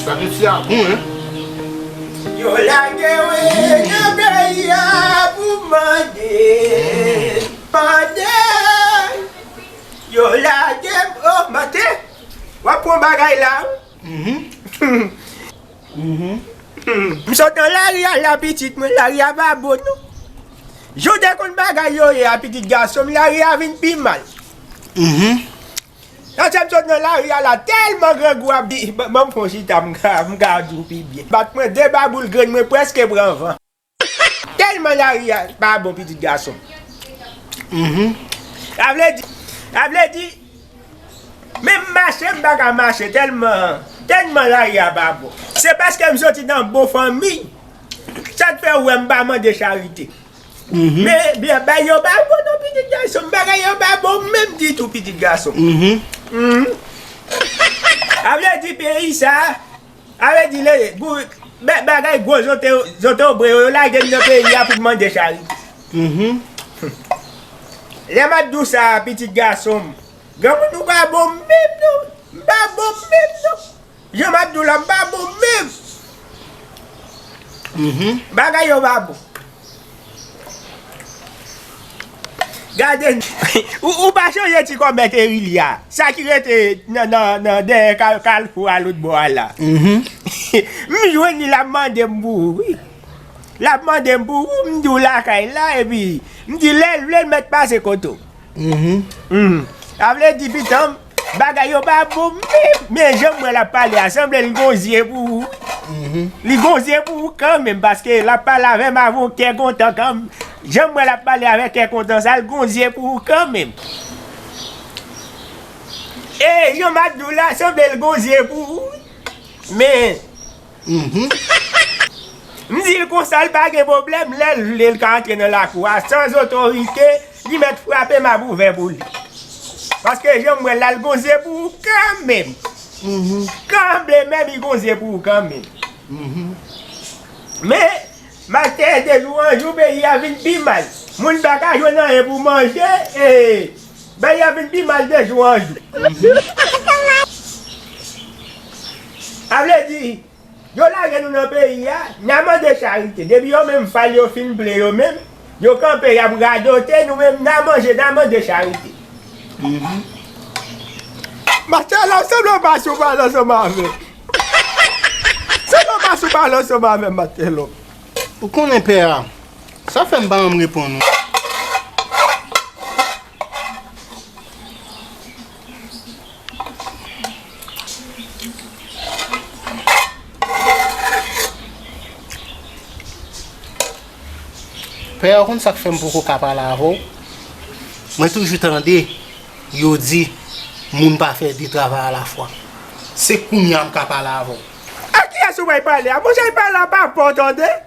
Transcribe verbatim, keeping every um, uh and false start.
Gade fi a bon, en. Yo lage w nan peyi a pou mande, mande. Yo lage m, oh, mande. W ap pran bagay la, wi. Mhm. Mhm. M sot nan lari a la, pitit mwen, lari a pa bon, non. Jan w te konn bagay yo ye a, pitit gason m, lari a vin pi mal. Mhm. Lòt sè m sot nan lari a la, tèlman grangou ap di, ban, ban m fè yon chita, m ka, m ka di w pi byen. Bat mwen de baboul grenn mwen prèske pran van. Tèlman lari a pa bon, pitit gason. Mhm. Sa vle di, sa vle di, menm mache, m pa ka mache tèlman, tèlman lari a pa bon. Se paske m soti nan bon fanmi, sa k fè w wè m pa mande charite. Mhm. Men, byen, bagay yo pa bon non, pitit gason m, bagay yo pa bon menm ditou, pitit gason m. Mhm. Mhm. Sa vle di peyi sa, sa vle di le, gou-, ba-, bagay gwo zote, zotobre yo, yo lage n nan peyi a pou n mande charite. Mhm. Lè m ap di w sa, pitit gason m, granmoun ou pa bon menm non, m pa bon menm non. Jan m ap di w la, m pa bon menm. Mhm. Bagay yo pa bon. Gade, ou, ou pa chonje ti kòmè Terilya, sa ki rete nan, nan, nan dèyè kal-, kalfou a lòt bò a la. Mhm. M jwenn li, l ap mande m pou ou, wi. L ap mande m pou ou, m di w lakay la, epi m di lè l vle, l mèt pase kote w. Mhm. Mhm. Sa vle di, pitan m, bagay yo pa bon menm. Men jan m wè l ap pale a, sanble l gon zye pou ou. Mhm. Li gon zye pou ou kanmenm, paske l ap pale avè m avè yon kè kontan kanmenm. Jan m wè l ap pale avè kè kontan sa, l gon zye pou ou kanmenm. E jan m ap di w la, sanble l gon zye pou ou. Men, mhm. M di l konsa, l pa gen pwoblèm, lè l vle, l ka antre nan lakou a, san otorite, li mèt frape, m ap ouvè pou li. Paske jan m wè l la, l gon zye pou ou kanmenm. Mhm. Kanmenm, li gon zye pou ou kanmenm. Mhm. Men, m ap tè de jou an jou, peyi a vin pi mal. Moun pa ka jwenn anyen pou manje, e, peyi a vin pi mal de jou an jou. Mhm. Sa vle di, yo lage nou nan peyi a, n a mande charite. Depi yo menm fal yo fin ple yo menm, yo kanpe, y ap radote, nou menm n a manje, n a mande charite. Mhm. Matelò, sanble w pa sou pale ansanm avè m. Sanble w pa sou pale ansanm avè m, Matelò. Ou konnen pè a, sa fè m pa janm reponn ou. Pè, ou konn sa k fè m poko ka pale avè w? Mwen toujou tande yo di, moun pa fè de travay alafwa. Se kounye a m ka pale avè w. A kiyès ou bay pale a? Monchè, pale a pa fò tande.